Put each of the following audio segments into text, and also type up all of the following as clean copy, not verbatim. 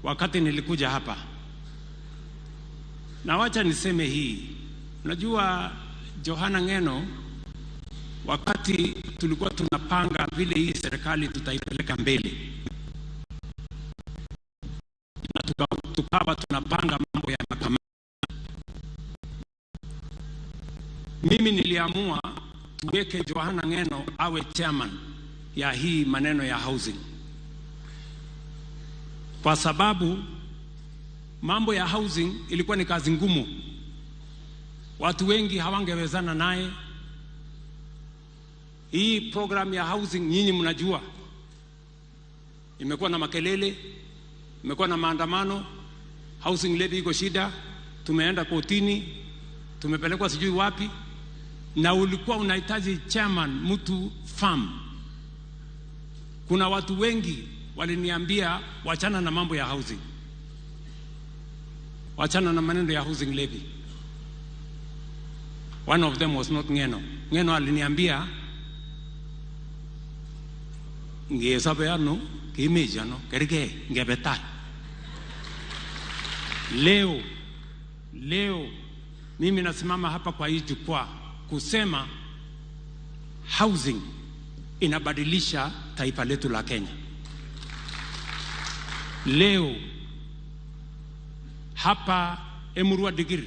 wakati nilikuja hapa. Na wacha niseme hii, unajua Johana Ng'eno, wakati tulikuwa tunapanga vile hii serikali tutaipeleka mbele na tukawa tunapanga mambo ya makamati, mimi niliamua tuweke Johana Ng'eno awe chairman ya hii maneno ya housing, kwa sababu mambo ya housing ilikuwa ni kazi ngumu, watu wengi hawangewezana naye. Hii program ya housing nyinyi mnajua imekuwa na makelele, imekuwa na maandamano, housing levy iko shida, tumeenda kotini, tumepelekwa sijui wapi, na ulikuwa unahitaji chairman mtu firm. Kuna watu wengi waliniambia wachana na mambo ya housing, wachana na maneno ya housing levy. One of them was not Ng'eno. Ng'eno aliniambia ngesabe ano kimeji ano kerge ngebe tai. Leo mimi nasimama hapa kwa hii jukwaa kusema housing inabadilisha taifa letu la Kenya. Leo hapa Emurua Dikirr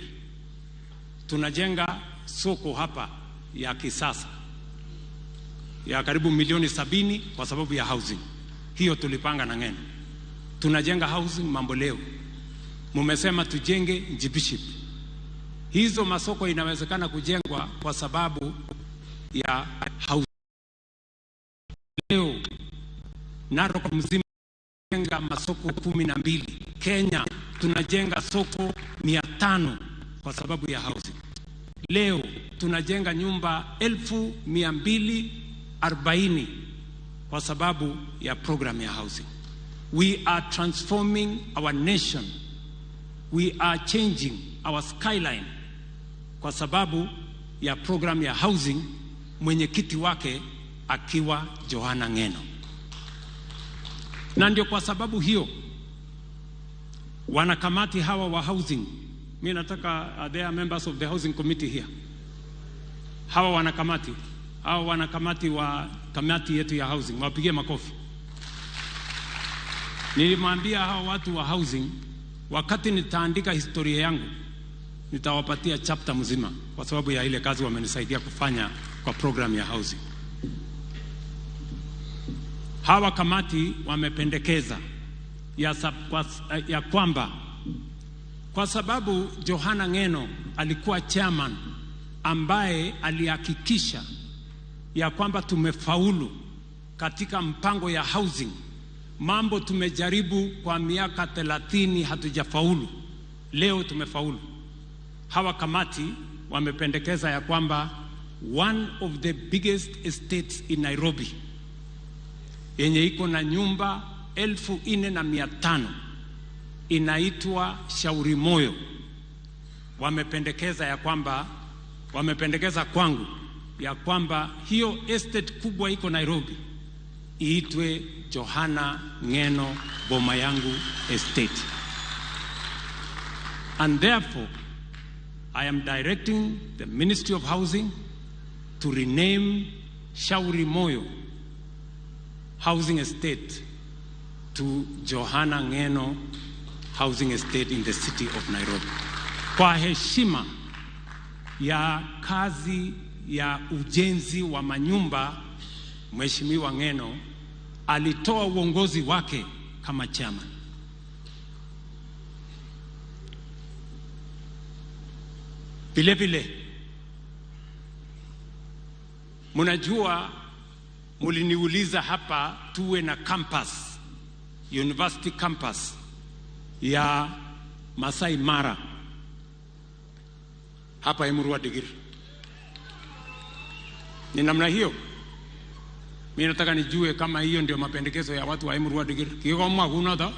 tunajenga soko hapa ya kisasa ya karibu milioni 70 kwa sababu ya housing. Hiyo tulipanga na Ng'eno. Tunajenga housing mambo leo. Mumesema tujenge Njipiship. Hizo masoko inawezekana kujengwa kwa sababu ya housing. Leo Narok mzima tunajenga masoko 12. Kenya tunajenga soko 500 kwa sababu ya housing. Leo tunajenga nyumba 240,000 kwa sababu ya program ya housing. We are transforming our nation. We are changing our skyline kwa sababu ya program ya housing, mwenyekiti wake akiwa Johana Ng'eno. Na ndio kwa sababu hiyo wanakamati hawa wa housing, mimi nataka, there are members of the housing committee here. Hawa wanakamati wa kamati yetu ya housing, wapigie makofi. Nilimwambia hawa watu wa housing, wakati nitaandika historia yangu nitawapatia chapter mzima kwa sababu ya ile kazi wamenisaidia kufanya kwa program ya housing. Hawa kamati wamependekeza ya kwamba kwa sababu Johana Ng'eno alikuwa chairman ambaye alihakikisha ya kwamba tumefaulu katika mpango ya housing, mambo tumejaribu kwa miaka 30 hatujafaulu, leo tumefaulu. Hawa kamati wamependekeza ya kwamba one of the biggest estates in Nairobi yenye iko na nyumba 4,500 inaitwa Shauri Moyo, wamependekeza ya kwamba, wamependekeza kwangu ya kwamba hiyo estate kubwa iko Nairobi iitwe Johana Ng'eno Boma Yangu Estate. And therefore I am directing the Ministry of Housing to rename Shauri Moyo Housing Estate to Johana Ng'eno Housing Estate in the city of Nairobi. Kwa heshima ya kazi ya ujenzi wa manyumba, Mheshimiwa Ng'eno alitoa uongozi wake kama chairman. Vile vile mnajua muliniuliza hapa tuwe na campus, university campus ya Masai Mara hapa Emurua Dikirr. Ni namna hiyo. Mimi nataka nijue kama hiyo ndio mapendekezo ya watu wa Emurua Dikirr. Kikomwa kunoto.